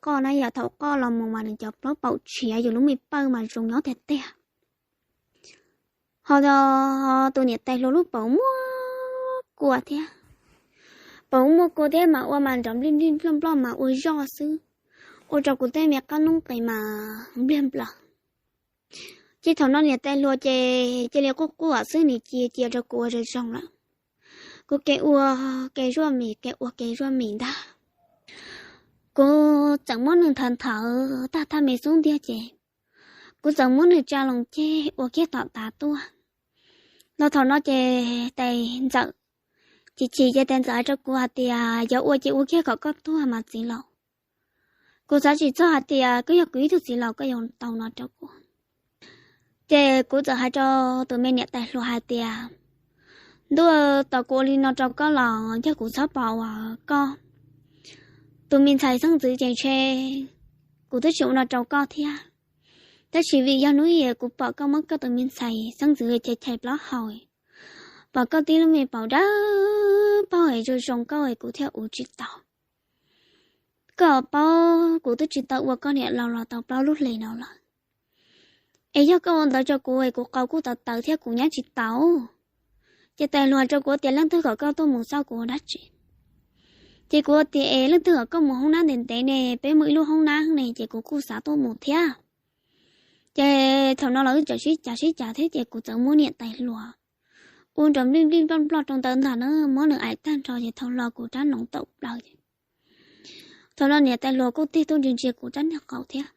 qoj na, yog thaum qoj los mus mas nws cov plaub paum tshiav yus lub me pawj mas zoo nyob tiag tiag. Ho tus niam tais hluas lub paum muaj kua thiab, paum muaj kua thiab mas ua mas nrov nplij nplij nploj nploj mas ua zoj xwb, ua rau kuv tej me qab noob qes mas npliag nplaws. Ces thaum no niam tais hluas ces cia li quaj quaj xwb, nws cia cia rau kuv ua zoo zoo lawm. Kuv ke ua ke zuaj mis, ke ua ke zuaj mis ntag. Kuv txawm muab nws nthawv nthawv tag tag me xub ntiag ces kuv txawm muab nws tsa loo ceg ua kiag tom tav tuaj. Los thaum no ces tais ntxawm, chim chim ces tais ntxawm hais rau kuv hais tias, Yuav ua ces ua kiag kom koj tuag mas txiv laus. Kuv xav tsis txog hais tias koj yog kuv ib tug txiv laus koj yuav tau no rau kuv. Ces kuv txawm hais rau tus me niam tais hluas hais tias, Ntuj, tos kuv ua li no rau koj los yog kuv txhob pom uas koj tus me ntxhais xeeb ntxwv ces ntshe kuv twb tsis ua no rau koj thiab. Tab sis vim yog hnub ib kuv pom koj muab koj tus me ntxhais xeeb ntxwv chais chais plaub hau, pom koj tib lub me paum dawb paug es zoo zoo nkauj es kuv thiaj ua tsis tau. Koj paub kuv twb tsis tau ua koj niam laus los tau plaub lub hlis no lawm. Es yog koj ua ntawd rau kuv es kuv qau kuj tawv tawv thiab kuv nyab tsis tau. Ces tais hluas rau kuv tias, Leej twg kom koj tuaj mus xauj kuv ua dab tsi? Ces kuv tias, Es leej twg kom koj mus hoob nab ntev ntev ne, peb muaj ib lub hoob nab ne, ces kuv kuj xav tuaj mus thiab. Ces thaum no los wb txawm sib cav sib cav thiab ces kuv txawm muab niam tais hluas ua nrov nplij nplij nploj nploj rau ntawd ntag na, muab nws aim tag nrho ces thaum los kuv rab noov taum plaws. Thaum no niam tais hluas kuj tig tuaj ntsia ntsia kuv rab niag qau thiab.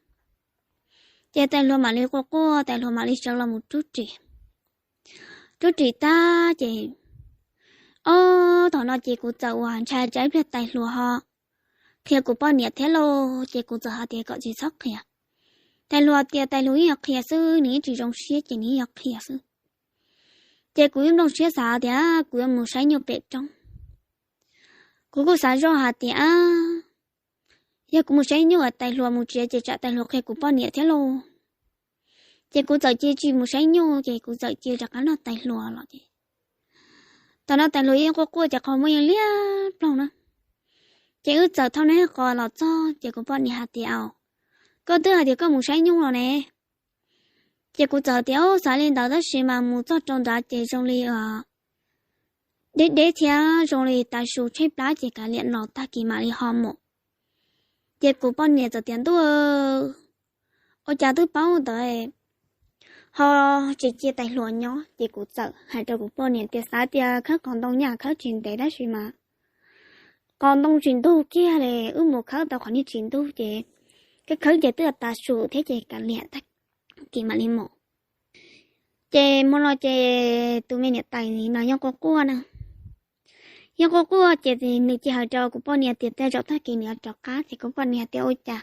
Ces tais hluas mam li quaj quaj, tais hluas mam li sawv los mus rub ris. Rub ris tag ces, ob, thaum no ces kuv txawm uas ntshai tsam ib pliag tais hluas ho qhia kuv poj niam thiab lauj, ces kuv txawm hais tias kom tsis txhob qhia. Tais hluas tias tais hluas yeej yuav qhia xwb, nws yeej tsis zoo siab ces nws yeej yuav qhia xwb. Ces kuv yeej nplooj siab xav tias kuv yuav mus saib nyuj pem roob. Kuv kuj xav zoj hais tias, yog kuv mus saib nyuj tais hluas mus tsev ces tsam tais hluas qhia kuv poj niam thiab lauj. Ces kuv txawm cia tsis mus saib nyuj ces kuv txawm cia rov qab nrog tais hluas los ces, thaum no tais hluas yeej quaj quaj ces qhov muag yeej liab ploog na. Ces wb txawm thauj neb qos los txog ces kuv poj niam hais tias, Koj twb hais tias koj mus saib nyuj los ne. Ces kuv txawm tias, Xav li ntawd tab sis mas mus txog rau ntawd ces zoo li deb deb thiab zoo li tav su tshaib plab ces kav liam los tag kis mam li ho mus. Ces kuv poj niam txawm tias, Ntuj, ua cas twb paub ntawd ho tsis cia tais hluas nyob? Ces kuv txawm hais rau kuv poj niam tias, Xav tias khawb qos ntoo nyaj khawb tsis ntev tab sis mas qos ntoo tsis ntug kiag li, wb mus khawb tau qhov niag tsis ntug ces khawb khawb ces twb tav su thiab ces kav liam tag kis mam li mus. Ces hmo no ces tus me niam tais no yeej quaj quaj na. Yeej quaj quaj ces nws cia hais rau kuv poj niam tias tej zaum tag kis nws yuav rov qab, ces kuv poj niam tias, Ua cas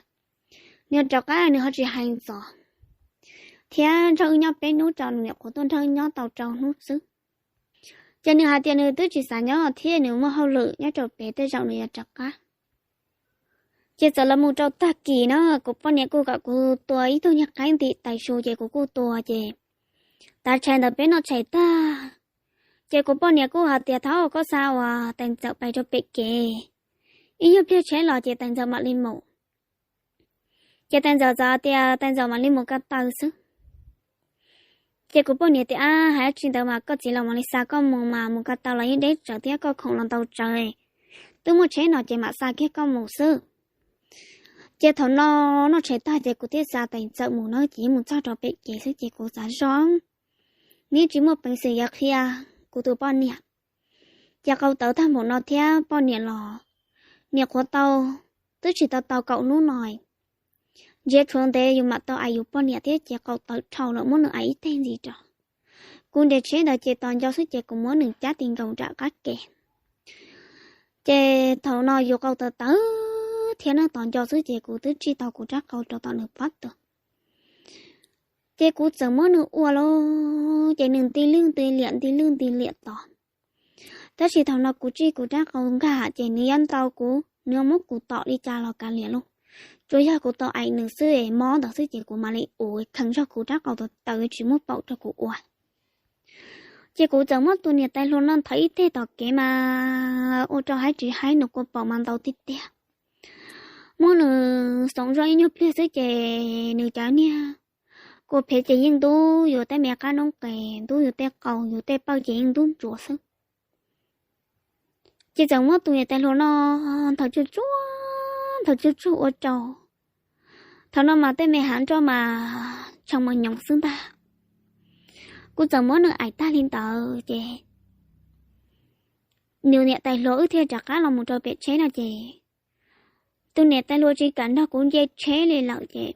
nws yuav rov qab nws ho tsis hais ntxov, thiab nrog wb nyob peb hnub rau nws nyuam qhuav tuaj nrog wb nyob tau rau hnub xwb. Ces nws hais tias nws twb tsis xav nyob thiab nws muaj hauj lwm nyob rau pem tej zaum nws yuav rov qab. Ces txawm los mus rau tag kis na, kuv poj niam kuj kom kuv tua ib tug niag qaib ntim tais su ces kuv kuj tua ces tav tshais ntawd peb noj tshais tag. Ces kuv poj niam kuj hais tias, Thov koj xa uas tais ntxawm pais rau pem kev, ib nyuag pliag tsheb los ces tais ntxawm mam li mus. Ces tais ntxawm txawm hais tias tais ntxawm mam li mus ko taw xwb. Ces kuv poj niam tias, Ab, hais dab tsi ntawd mas koj txiv los mam li xa koj mus mas, mus ko taw los yeej deb tsawv thiab koj khoom los ntau tsawv, twb muaj tsheb no ces mam xa kiag koj mus xwb. Ces thaum no noj tshais tag ces kuv thiaj xa tais ntxawm mus na, ces mus txog rau pem kev xwb ces kuv xav zoj, nws tsis muaj peev xwm yuav qhia kuv tus poj niam. Ces qau tawv tag npaum no thiab poj niam los, niam qhuav tau twb tsis tau tau kaum hnub no, ntsiav tshuav ntev yus mam tau aim yus poj niam thiab ces qau tawv dhau lawm muab nws aim ib teg ntxiv rau. Kuv nres tsheb ntawd ces tos nco xwb ces kuv muab nws cab ti nkaus nram qab ke. Ces thaum no yus qau tawv tawv thiab na, tos nco xwb ces kuv twb tsij tau kuv rab qau rau tom nws pob tw. Ces kuv txawm muab nws ua lauj, ces nws nti lwj nti liam nti lwj nti liam tos. Tab sis thaum no kuv tsij kuv rab qau nkag ces nws yuav ntaus kuv, nws yuav muab kuv tom li cas los kav liam lauj. Tsuas yog kuv tau aim nws xwb es mob ntawd xwb ces kuv mam li ua kheev zog kuv rab qau tawv tawv tsis muaj paum rau kuv ua. Ces kuv txawm muab tus niam tais hluas no nthawv ib teg tom kev mas ua rau haib tsis haib nws kua paum mas ntau tiag tiag. muab nws xoom zoj ib nyuag pliag xwb ces nws cov niag kua phem ces yeej ntub yus tej me qab noob qes, ntub yus tej qau, yus tej pawj ces yeej ntub ntsuav xwb. Ces txawm muab tus niam tais hluas no nthos tsuj tsuag, nthos tsuj tsuag ua rau thaum no mas tej me hav nroj mas tshee mas nyoos xwb ntag. Kuv txawm muab nws aim tag li ntawd ces nws niam tais hluas wb thiaj rov qab los mus rau pem tsheb no ces tus niam tais hluas tsis kam nrog kuv nce tsheb li lawm ces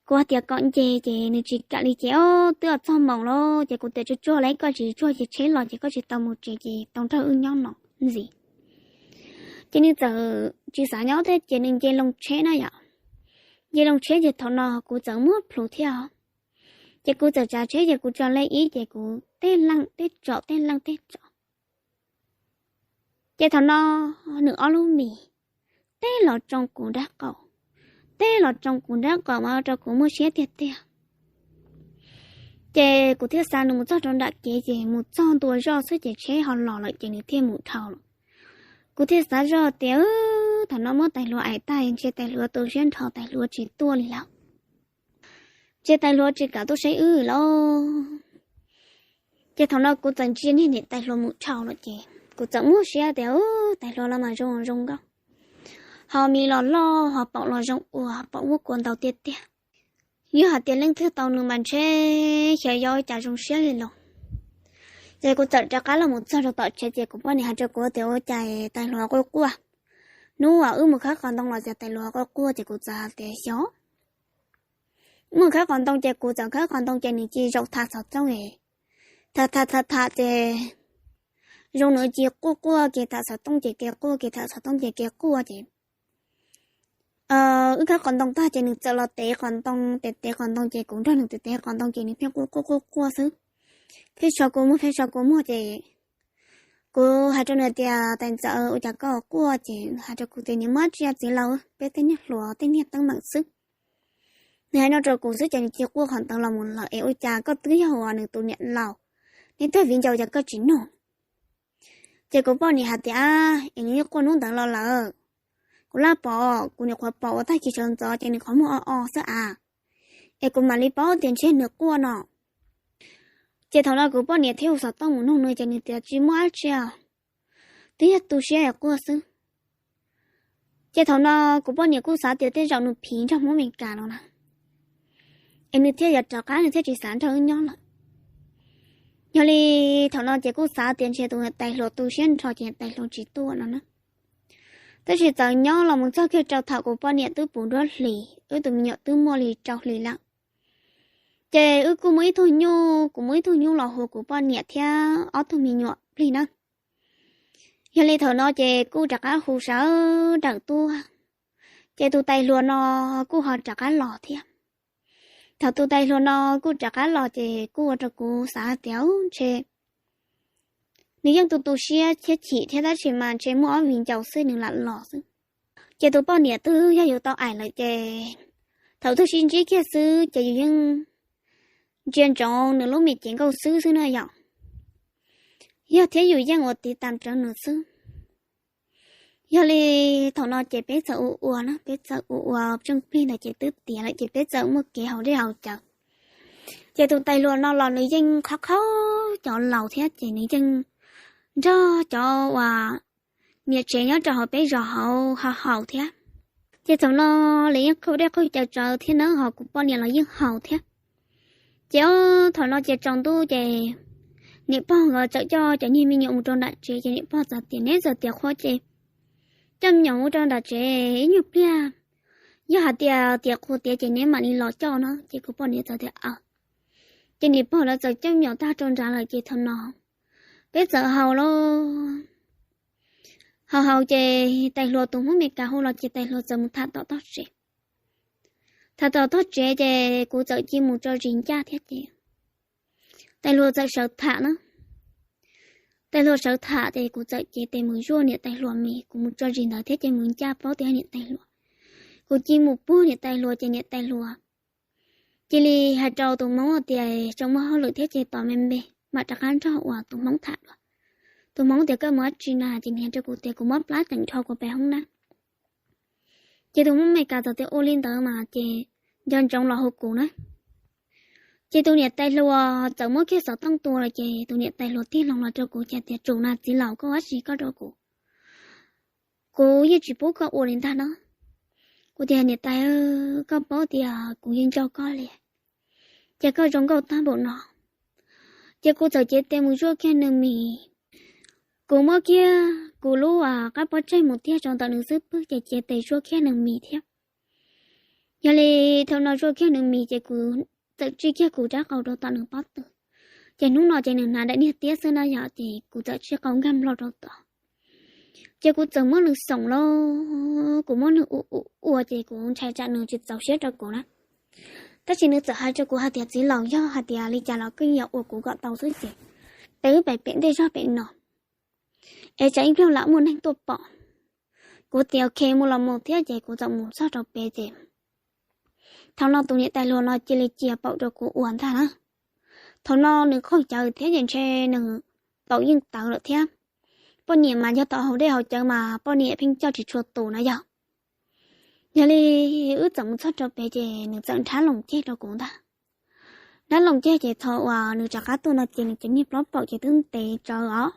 kuv hais tias kom nce ces nws tsis kam li ces o twb txog moos lawm ces kuv tias tsuag tsuag li, koj tsis tsuag ces tsheb los ces koj tsis tau mus tsev ces tau nrog wb nyob no ntxiv. Ces nws txawm tsis xav nyob thiab ces nws nce loo tsheb na yom. Nce loo tsheb ces thaum no kuv txawm muab plhus thiab, ces kuv txawm tsav tsheb ces kuv tso lej ib ces kuv tej leej tej tsom tej leej tej tsom. Ces thaum no nws ob lub mis teb los tsoo kuv nrab qaum, teb los tsoo kuv nrab qaum mas ua rau kuv muaj siab tiag tiag. Ces kuv thiaj xa nws mus txog rau nram kev ces mus txog ntua zoj xwb ces tsheb ho los lawm ces nws thiaj mus dhau lawm. Kuv thiaj xav zoj tias thaum no muab tais hluas aim tag ntshe tais hluas tu siab nrho tais hluas tsis tuaj li lawm, ntshe tais hluas tsis kam tuaj saib wb lawm. Ces thaum no kuv txawm ntsia niag niam tais hluas mus dhau lawm ces kuv txawm muaj siab tias tais hluas los mas zoo zoo nkauj, ho mis los loj ho paum los zoo ua paum muaj kua ntau tiag tiag. Yog hais tias leej twg tau nws mas ntshe xyov yuav ua cas zoo siab li los. Ces kuv txawm rov qab los mus txog rau tom tsev ces kuv poj niam hais rau kuv tias ua cas tais hluas quaj quaj. Hnub uas wb mus khawb qos ntoo los cas tais hluas quaj quaj ces kuv txawm hais tias xyov, mus khawb qos ntoo ces kuv txawm khawb qos ntoo ces nws cia li zaum tham xov tooj es tham tham tham tham ces zoo nws cia li quaj quaj, kev tham xov tooj ces kev quaj, kev tham xov tooj ces kev quaj ces wb khawb qos ntoo tag ces nws txawm los tev qos ntoo, tev tev qos ntoo ces kuv nrog nws tev tev qos ntoo ces nws pheej quaj quaj quaj quaj xwb, pheej so kuv muag pheej so kuv muag ces kuv hais rau nws tias tais ntxawm ua cas koj quaj ces hais rau kuv tias nws muab tsis txiv laus, peb tej niag hluas tej niag teeb meem xwb. Nws hais no rau kuv xwb ces nws cia li quaj qhov ntawd los mus lawm es ua cas koj twb yog uas nws tus niam laus, neb tag viv ncaus cas koj tsis nug. Ces kuv poj niam hais tias es nws yeej quaj hnub ntawd los lawm, kuv laj pom, kuv nyuam qhuav pom uas tag kis sawv ntxov ces nws qhov muag o o xwb a, es kuv mam li paub tias ntshe nws quaj no. Ces thaum no kuv poj niam thiaj hu xov tooj mus nug nws ces nws tias tsis muaj dab tsi, twb yog tu siab es quaj xwb. Ces thaum no kuv poj niam kuj xav tias tej zaum nws phiv nrog Hmoob Amelikas no na, es nws thiaj yuav rov qab, nws thiaj tsis xav nrog wb nyob lawm. Yog li thaum no ces kuj xav tias ntshe tus niam tais hluas tu siab nrho ces niam tais hluas tsis tuaj no na. Tab sis txawm nyob los mus txog kiag rau thaum kuv poj niam twb puv nruab hlis, wb tus me nyuam twb muaj li rau hlis lawm. Ces wb kuj muaj ib tug nyuj, kuv muaj ib tug nyuj los hu kuv poj niam thiab ob tug me nyuam plig na. Yog li thaum no ces kuj rov qab hu sawv daws tuaj, ces tus tais hluas no kuj ho rov qab los thiab. Thaum tus tais hluas no kuj rov qab los ces kuj ua rau kuv xav tias ntshe nws yeej tu tu siab thiab chim thiab tab sis mas ntshe muaj ob viv ncaus xwb nws lam los xwb. Ces tus poj niam twb yog yus tau aim lawm ces thaum twb sib ntsib kiag xwb ces yus yeej ntsia ntsoov nws lub me cev nkauj xwb xwb na yom. Yog thiab yus yeej ua tiv tam rawv nws xwb. Yog li thaum no ces peb txawm ua ua na, peb txawm ua ua tseej plig ntawd ces twb tiav lawm ces peb txawm muaj kev haus dej haus cawv. Ces tus tais hluas no los nws yeej qhov qhaub cov laus thiab ces nws yeej nrog cov uas niam tsev nyob rau hauv peb zos hauv ho haus thiab. Ces thaum no lawv yeej qaug dej qaug cawv tsawv thiab nawb, ho kuv poj niam los yeej haus thiab. Ces ob thaum no ces tsaus ntuj ces niam pog nkawd txawm coj cov niag me nyuam mus rau nram tsev ces niam pog txawm tias neb txawm tiav qhua ces coj me nyuam mus rau nram tsev ib nyuag pliag, yog hais tias tiav qhua tiav ces neb mam li los coj no. Ces kuv poj niam txawm tias aw. Ces niam pog lawv txawm coj me nyuam tag rau nrad lawm ces thaum no peb txawm haus lauj. Haus haus ces tais hluas tus Hmoob Amelikas hu los ces tais hluas txawm mus tham tom tog tsev. Tham tom tog tsev ces kuv txawm cia mus tso zis ncaj thiab ces tais hluas txawm sawv tham na. Tais hluas sawv tham ces kuv txawm cev tes mus zuaj niam tais hluas mis, kuv mus tso zis ntawd thiab ces mus ncaj paub tias niam tais hluas. Kuv cia mus puag niam tais hluas ces niam tais hluas cia li hais rau tus Hmoob tias tseem muaj hauj lwm thiab ces tos me me mam rov qab nrog uas tus Hmoob tham dua. Tus Hmoob tias koj mus dab tsi na, ces nws hais rau kuv tias kuv mob plab ceem dhau kuv pem hoob na. Ces tus Hmoob Amelikas txawm tias ua li ntawd mas ces nco ntsoov los hu kuv na. Ces tus niam tais hluas txawm muab kiag xov tooj tua lawm ces tus niam tais hluas tig hlo los rau kuv ces tias, Tsum na txiv laus, koj ua dab tsi koj rau kuv? Kuv yeej tsis pub koj ua li ntag no. Kuv tias, Niam tais, koj paub tias kuv yeej nco koj li, ces koj zoo nkauj tag npaum no. Ces kuv txawm cev tes mus zuaj kiag nws mis. Kuv muab kiag kuv lub qab pob tseg mus tiag rau ntawm nws xub pwg ces cev tes zuaj kiag nws mis thiab. Yog li thaum no zuaj kiag nws mis ces kuv txawm tsij kiag kuv rab qau rau tom nws pob tw. Ces hnub no ces nws hnav daim niag tiab xwb na yom, ces kuv txawm tsij qau nkag nplo rau tod. Ces kuv txawm muab nws xoom los kuv muab nws ua ua ua ces kuv ntshai tsam nws tsis txaus siab rau kuv na. Tab sis nws txawm hais rau kuv hais tias, Txiv laus, yog hais tias li cas los koj yuav ua kuv kom tau xwb ces peb wb pem pem ntej zog pem no, es tsam ib pliag lam muaj neeg tuaj pom. Kuv tias, Ok, mus los mus thiab ces kuv txawm mus txog rau pem ces thaum no tus niam tais hluas no cia li cia paum rau kuv ua ntag na. Thaum no nws qaug cawv thiab ces ntshe nws paum yeej tawv lawm thiab. Poj niam mas yog tau haus dej haus cawv mas poj niam pheej coj tsis tshua tus na yog. Yog li wb txawm mus txog rau pem ces nws txawm nrhab loos ceg rau kuv ntag. Nrhab loos ceg ces thaum uas nws rov qab tuaj no ces nws cov niag plaub paum ces twb ntev tsawv os,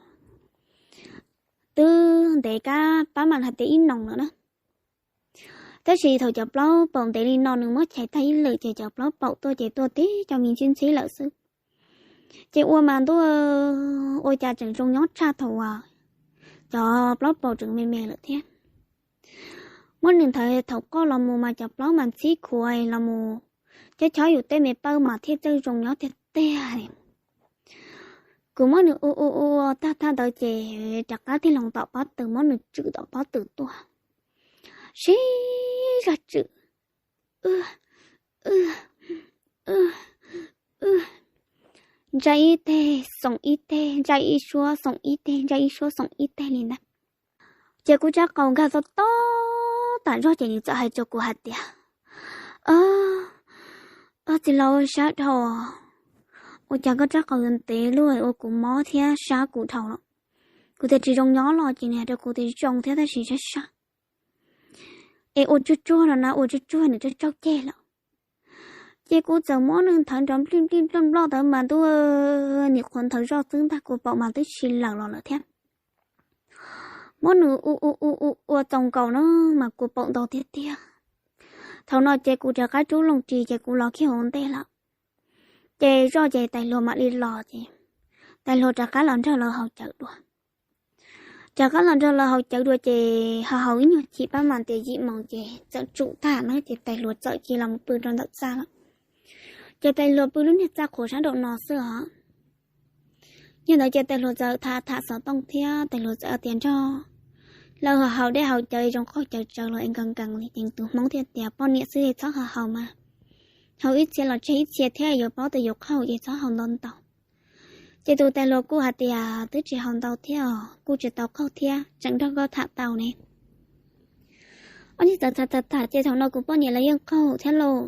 twb ntev kab pab mam hais tias ib noos lawm na. Tab sis thaum cov plaub paum ntev li no nws muab chais tag ib lwm ces cov plaub paum tuaj ces tuaj tib co me ntxhib ntxhib lawm xwb. Ces ua mas ntuj, ua cas tseem zoo nyob tshaj thaum uas cov plaub paum tseem me me lawm thiab. Muab nws nthawv thaum qoj los mus mas cov plaub mas ntxhib khuav los mus, chob chob yus tej me pawj mas thiaj txawj zoo nyob tiag tiag li. Kuv muab nws ua ua ua tag tag ntawd ces rov qab tig hlo tom pob tw, muab nws tswm tom pob tw tuaj, sib zog tswm, ntsa ib teg xoom ib teg, ntsa ib suab xoom ib teg, ntsa ib suab xoom ib teg li ntag. Ces kuv rab qau nkag tob tob tas zog ces nws txawm hais rau kuv hais tias, Ob, txiv laus, sab dhau, ua cas koj rab qau yuav ntev luaj ua kuv mob thiab sab kuv dhau lawm. Kuv tias tsis zoo nyob los ces nws hais rau kuv tias zoo thiab tab sis sab sab, es ua tsuag tsuag no na, ua tsuag tsuag nws tsaug tsaug ceg lawm. Ces kuv txawm muab nws nthawv nrov nplij nplij nploj nploj ntawd mas ntuj, nim qhuav nthawv zoj xwb ntag kuv paum mas twb tsis lawm los lawm thiab. Muab nws ua ua ua ua ua txaus nkaus no mas kuv paum ntau tiag tiag. Thaum no ces kuv rov qab rub loo ris ces kuv los kiag hauv ntej lawm. Ces zoj ces tais hluas mam li los ces tais hluas rov qab los nrog lawv haus cawv dua. Rov qab los nrog lawv haus cawv dua ces haus haus ib nyuag chim pab mas tias yim moos ces txawm tsum tag na ces tais hluas txawm cia los pw rau ntawm txaj lawm. Ces tais hluas pw lub niag txaj qhuav sab nraum no xwb os. Yog ntawd ces tais hluas txawm tham tham xov tooj thiab tais hluas txawm tias nrog lawv haus haus dej haus cawv zoo qaug cawv tsawv los es nkees nkees li ces tus hmoob thiaj tias poj niam xwb es txhob haus haus mas, haus ib txhia los tseg ib txhia thiab yuav paub tias yuav qaug ces txhob haus ntau ntau. Ces tus tais hluas kuj hais tias twb tsis haus ntau thiab os, kuj tsis tau qaug thiab, tseem nrog koj tham tau ne. Ob niag txawm tham tham tham ces thaum no kuv poj niam lawv yeej qaug thiab lauj.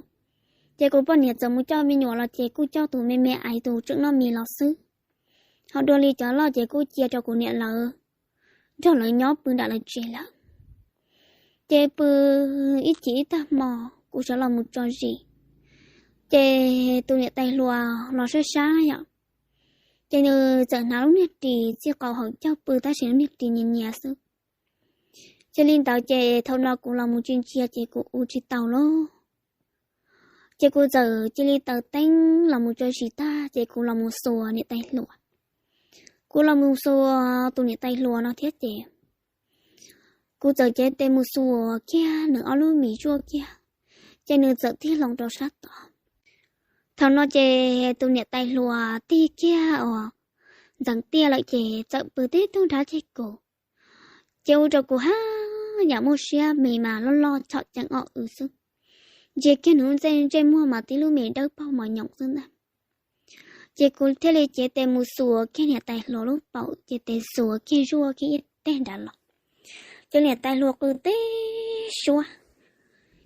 Ces kuv poj niam txawm mus coj me nyuam los ces kuj coj tus me me aiv tus tseem noj mis los xwb. Ho dua li cov loj ces kuj cia rau kuv niam lawv nrog lawv nyob pw nram lawv tsev lawm. Ces pw ib chim ib tag hmo kuv sawv los mus tso zis, ces tus niam tais hluas los sab sab yom, ces nws txawm hnav lub niag ris txij qaum hauv caug pw tab sis lub niag ris nyias nyias xwb. Ces li ntawd ces thaum no kuv los mus ntsia ntsia ces kuv ua tsis tau lauj. Ces kuv txawm cia li taws teeb los mus tso zis tag ces kuv los mus xuas niam tais hluas. Kuv los mus xuas tus niam tais hluas no thiab ces kuv txawm cev tes mus xuas kiag nws ob lub mis zuaj kiag, ces nws txawm tig hlo rau sab tod. Thaum no ces tus niam tais hluas tig kiag uas ntxeev tiaj lawm ces txawm pw tib tug nrab ceg kuv. Ces ua rau kuv haj yam muaj siab me mas loj loj txhom ceev o w xwb. Ntsia kiag nws lub ntsej ntsej muag mas tib lub me dawb paug mos nyoos xwb ntag. Ces kuv thiaj li cev tes mus xuas kiag niam tais hluas lub paum, cev tes xuas kiag zuaj kiag ib teg nrad los. Ces niam tais hluas qw tib suab,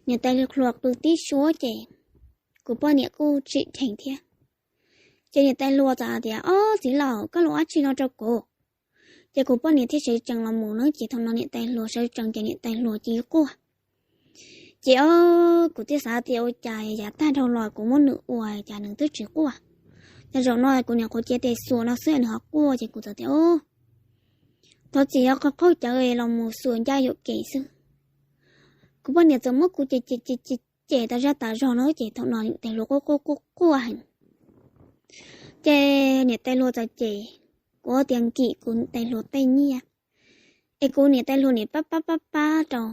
niam tais hluas qw tib suab ces kuv poj niam kuj tsim dheev thiab. Ces niam tais hluas txawm hais tias, Ob, txiv laus, koj los ua dab tsi no rau kuv? Ces kuv poj niam thiaj sawv tsees los mus na, ces thaum no niam tais hluas sawv tsees ces niam tais hluas cia li quaj. Ces o, kuv thiaj xav tias ua cas yav tag dhau los kuv muab nws ua cas nws twb tsis quaj, cas zaum no kuv nyuam qhuav cia tes xuas no xwb nws ho quaj, ces kuv txawm tias o, thov txim, yog qhov qaug cawv los mus xuas ncaj yuam kev xwb. Kuv poj niam txawm muab kuv cem cem cem cem tas zaj tas zog no ces thaum no niam tais hluas quaj quaj quaj quaj heev. Ces niam tais hluas txawm cem kuv tias nkim kuv niam tais hluas tej nyiaj, es kuv niam tais hluas niam pab pab pab pab rau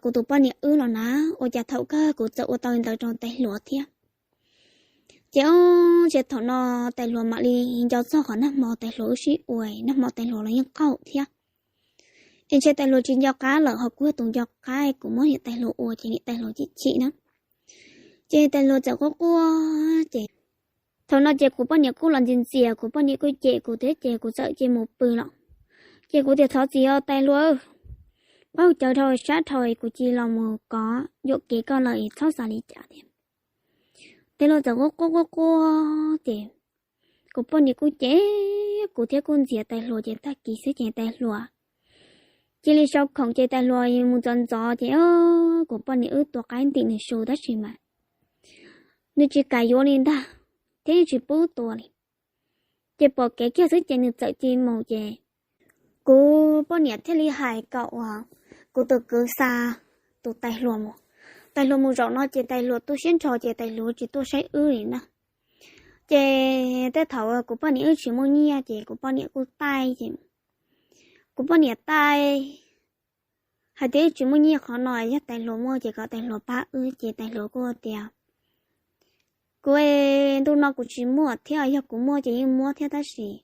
kuv tus poj niam wb los na, ua cas thaum kawg kuv txawm ua tau li ntawd rau tais hluas thiab. Ces o, ces thaum no tais hluas mam li nco txog qhov nag hmo tais hluas wb sib ua, nag hmo tais hluas los yeej qaug thiab. Es ntshe tais hluas tsis nco qab lawm ho kuv yog tus nco qab, kuv muab niam tais hluas ua ces niam tais hluas chim chim na. Ces tais hluas txawm quaj quaj ces thaum no ces kuv poj niam kuj los ntxias ntxias, kuv poj niam kuj cem kuv thiab ces kuv txawm cia mus pw lawm. Ces kuv tias thov txim os tais hluas, qaug cawv dhau sab dhau kuv cia los mus kov yuam kev koj lawm es txhob xav li cas thiab. Tais hluas txawm quaj quaj quaj quaj ces kuv poj niam kuj cem kuv thiab kuj ntxias tais hluas ces tag kis xwb ces tais hluas cia li sau khoom ces tais hluas mus ntxov ntxov ces kuv poj niam wb tua qaib ntim nws su tab sis mas nws tsis kam yuav li ntag, thiab yeej tsis pub tua li. Ces pom kev kiag xwb ces nws txawm cia mus ces kuv poj niam thiaj li hais kom uas kuv tus kwv xa tus tais hluas mus. Tais hluas mus zaum no ces tais hluas tu siab nrho ces tais hluas tsis tuaj saib wb li na. Ces tej thaum kuv poj niam wb tsis muaj nyiaj ces kuv poj niam kuj taij ces kuv poj niam taij hais tias wb tsis muaj nyiaj qhov no, yog tais hluas muaj ces kom tais hluas pab wb ces tais hluas kuj tias kuv ntu no kuv tsis muaj thiab, yog kuv muaj ces yeej muab thiab tab sis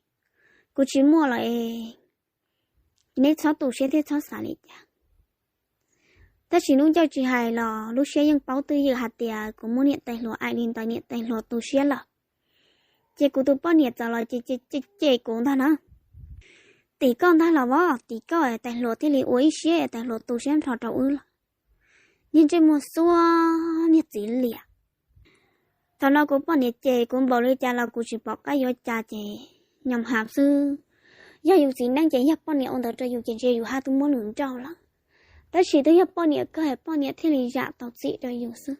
kuv tsis muaj lawm es neb txhob tu siab thiab txhob xav li cas. Tab sis lub ncauj tsis hais los lub siab yeej paub twj ywm hais tias kuv muab niam tais hluas aim li ntawd niam tais hluas tu siab lawm. Ces kuv tus poj niam txawm los ces cem kuv ntag na, tim koj ntag los as, tim koj tais hluas thiaj li ua ib siab tais hluas tu siab nrho rau wb lawm. Niag ntsej muag xuab niag txiv liam. Thaum no kuv poj niam cem kuv npaum li cas los kuv tsis pom qab yuav cas ces nyob hav xwb. Yog yus txiv neej ces yog poj niam ua ntawd rau yus ces ntshe yus haj twb muab nws nrauj lawm. Tab sis twb yog poj niam kawg es poj niam thiaj li zam tau txim rau yus xwb.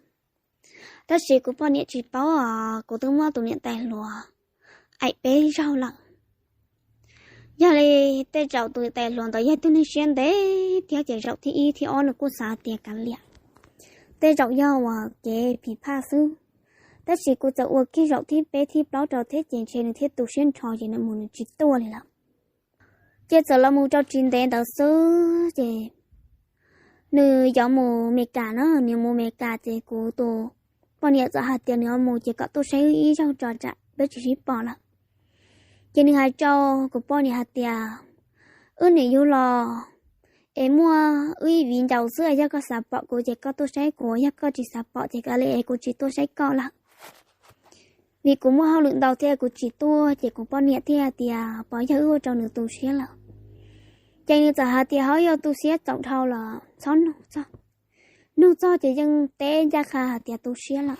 Tab sis kuv poj niam tsis paub os, kuv twb muab tus niam tais hluas aim peb zaug lawm. Yog li tej zaum tus niam tais hluas ntawd yog tug neeg siab ntev thiab ces zaum thib ib thib ob nws kuj xav tias kav liam, tej zaum yog uas kev phim phaj xwb. Tab sis kuv txawm ua kiag zaum thib peb thib plaub rau thiab ces ntshe nws thiaj tu siab nrho ces nws mus nws tsis tuaj li lawm. Ces txawm los mus rau tsis ntev ntawd xwb ces nws yuav mus Meskas na, nws mus Meskas ces kuv tus poj niam txawm hais tias nws yuav mus ces kom tuaj saib wb ib zaug tso tsam peb tsis sib pom lawm. Ces nws hais rau kuv poj niam hais tias wb niam yug los es muaj wb ib viv ncaus xwb, yog koj xav pom kuv ces koj tuaj saib kuv, yog koj tsis xav pom ces kav liam es kuv tsis tuaj saib koj lawm. Vim kuv muaj hauj lwm ntau thiab kuv tsis tuaj ces kuv poj niam thiaj tias puas yog wb ua rau nws tu siab lawm. Ces nws txawm hais tias ho yog tu siab txaus dhau los txhob nug txog, nug txog ces yeej teb ncaj qha hais tias tu siab lawm.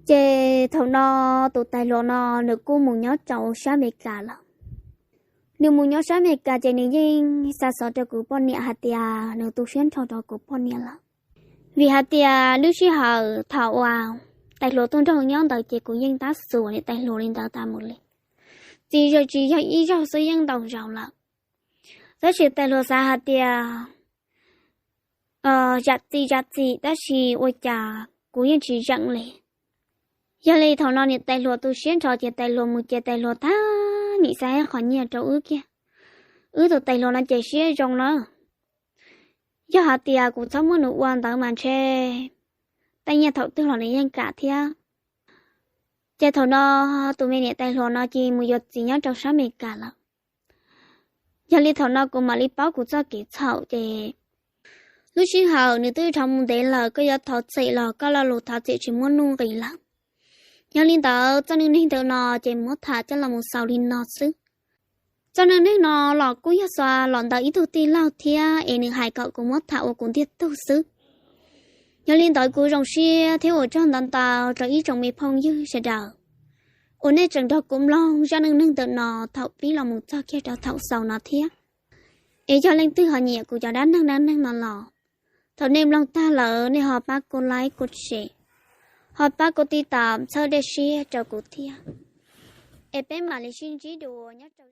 Ces thaum no tus tais hluas no nws kuj mus nyob rau sab Meskas lawm. Nws mus nyob sab Meskas ces nws yeej xa xov rau kuv poj niam hais tias nws tu siab nrho rau kuv poj niam lawm. Vim hais tias lub sij hawm thaum uas tais hluas tuaj nrog nyob ntawd ces kuv yeej tab xuas niam tais hluas li ntawd tas mus li. Txiv zaum tsis yog ib zaug xwb yeej ntau zaus lawm. Tab sis tais hluas xav hais tias zam txim zam txim tab sis ua cas kuv yeej tsis zeem li. Yog li thaum no niam tais hluas tu siab nrho ces tais hluas mus ces tais hluas tag nim xa ib qho nyiaj rau wb kiag. Wb tus tais hluas no ces siab zoo na, yog hais tias kuv txhob muab nws ua ntawd mas ntshe tej nyiaj thaum twg los nws yeej kam thiab. Ces thaum no tus me niam tais hluas no cia mus yuav txiv nyob rau sab Meskas lawm. Yog li thaum no kuv mam li paub kuv txoj kev txhaum ces lub sij hawm nws twb rov mus ntev lawm, koj yuav thov txim los koj lo lus thov txim tsis muaj nuj nqis lawm. Yog li ntawd txoj neej neeg ntawm no ces muab tham coj los mus xaus li no xwb. Txoj neej neeg no los kuj yog xav los ntawm ib tug tij laug thiab es nws hais kom kuv muab tham ua kuv ntiag tug xwb. Yog li ntawd kuv zoo siab thiab ua tsaug ntau ntau rau ib tsoom me phooj ywg sawv daws uas nej tseem nrog kuv mloog zaj neej neeg ntawm no thaum pib los mus txog kiag rau thaum xaus no thiab. Es yog leej twg ho nyiam kuv cov dab neeg dab neeg no los Thaum nej mloog tag lawm nej ho pab kuv like, kuv share, ho pab kuv tiv tam txhawb dej siab rau kuv thiab, es peb mam li sib ntsib dua nyob rau